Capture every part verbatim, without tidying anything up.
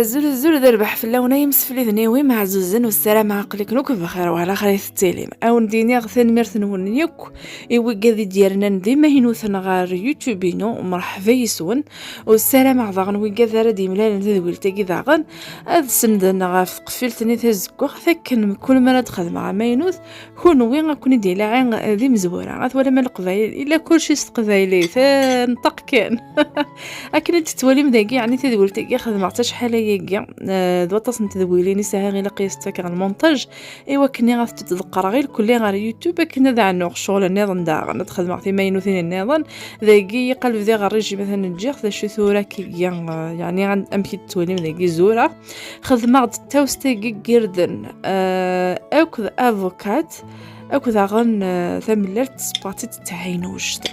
Azul, azul, d rrbeḥ fell-awen ay imsefliden-iw imeɛzuzen, u ssarameɣ aql-iken akk bxir, wa ɛla xir i tettilim. A wen-d-iniɣ tanemmirt-nwen yakk i wigad i d-yernan d imaynuten ɣer YouTube-inu, mreḥba yes-wen. U ssarameɣ daɣen wigad ara d-yemlalen tadwilt-agi daɣen ad senden ɣef tqeffilt-nni tazeggaɣt, akken mkul mi ara d-xedmeɣ amaynut, kunwi ad ken-id-ilaɛi d imezwura. Ad twalim a Leqbayel, illa kulci s teqbaylit, eh, nṭeq kan. Akken i d-tettwalim dagi, yeɛni tadwilt-agi xedmeɣ-tt acḥal ayagi, eh, d waṭas n tedwilin i sɛiɣ, ilaq i as-ttakeɣ lmontaj, i wakken ad tent-id-ḍeqqreɣ irkelli ɣer YouTube, akken ad ɛnuɣ ccɣel nniḍen daɣen, ad xedmeɣ timaynutin nniḍen. Dagi, iqal bdiɣ rrijim, atan ǧǧiɣ-t, d acu tura akka, eh, yeɛni, amek i d-tettwalim dagi, zureɣ. Xedmeɣ-d tawest-agi n yirden, eh, akked avocat, akked daɣen, eh, tamellalt, tṣebbaɣ-tt-id d taɛinuct.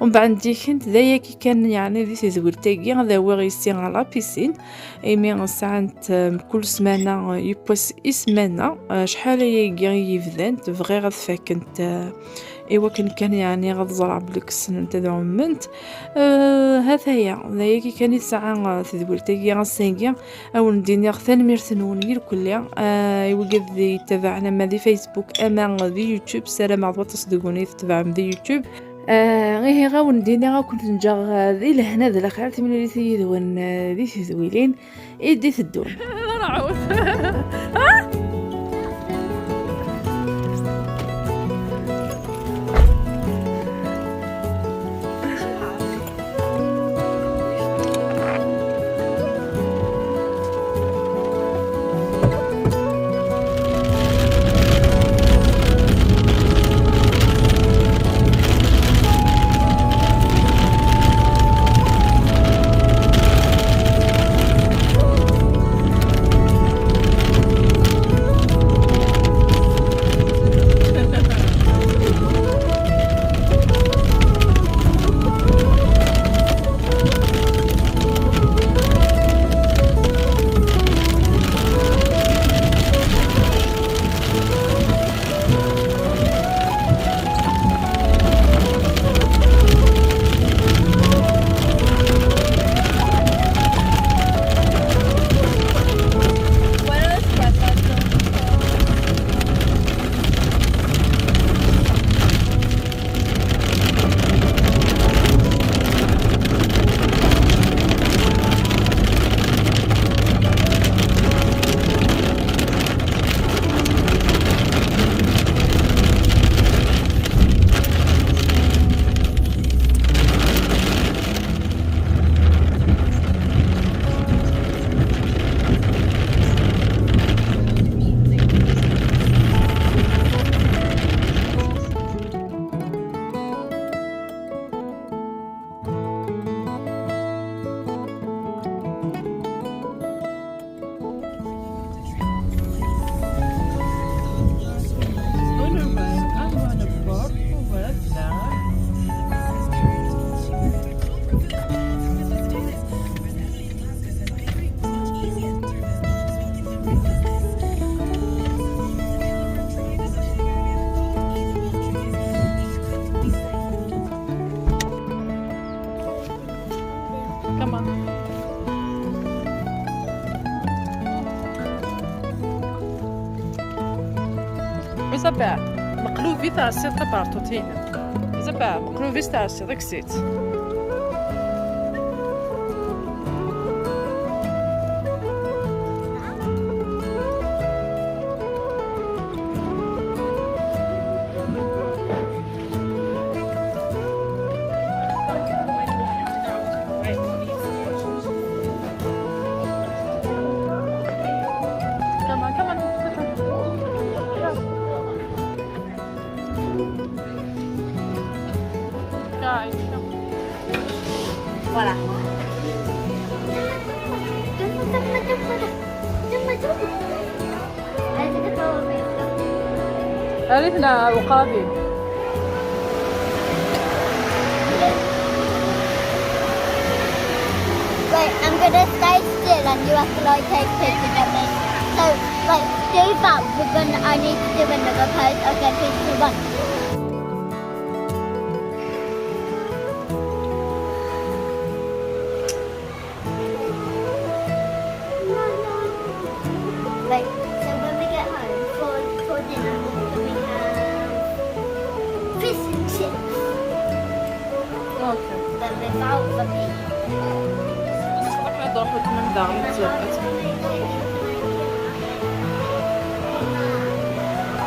Umbeɛd ndikent, d ayagi kan, yeɛni, di tedwilt-agi, ad awiɣ yessi ɣer la piscine, imi sɛant, eh, mkul ssmana, eh, yiwwas i ssmana, eh, acḥal ayagi i yebdant, bɣiɣ ad fakent, eh, i wakken kan, yeɛni, ad ẓreɣ belli ssnent ad ɛument. Eh, ha-t-aya, d ayagi kan i tesɛa, eh, tedwilt-agi ass-agi. A wen-d-iniɣ tanemmirt-nwen irkelli, eh, i wigad i yettabaɛen ama di Facebook, ama di YouTube. Ssarameɣ d waṭas deg-wen i tetebɛem di YouTube. Eh, ihi a wen-d-iniɣ a ken-ǧǧeɣ, eh, di lehna d lxir, timlilit yid-wen, eh, di tedwilin i d-iteddun. Come on. Isabel, meqlub-it, ɛṣiḍ taberṭuṭ-inem. Isabel, meqlub-it, ɛṣiḍ, kkes-itt. Come on, come on. Voilà. Arut neɣ uqabil. Wait, I'm gonna stay still and you have to, like, take pictures of me. So, like, do that, but then I need to do another pose. Okay, three, two, one. Then they found the bee.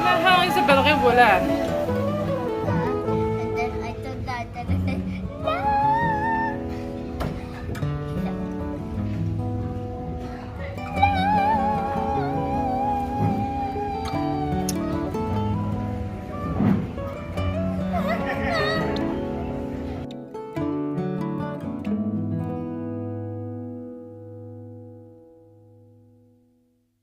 Aha, Isabel, ɣiwel, ah.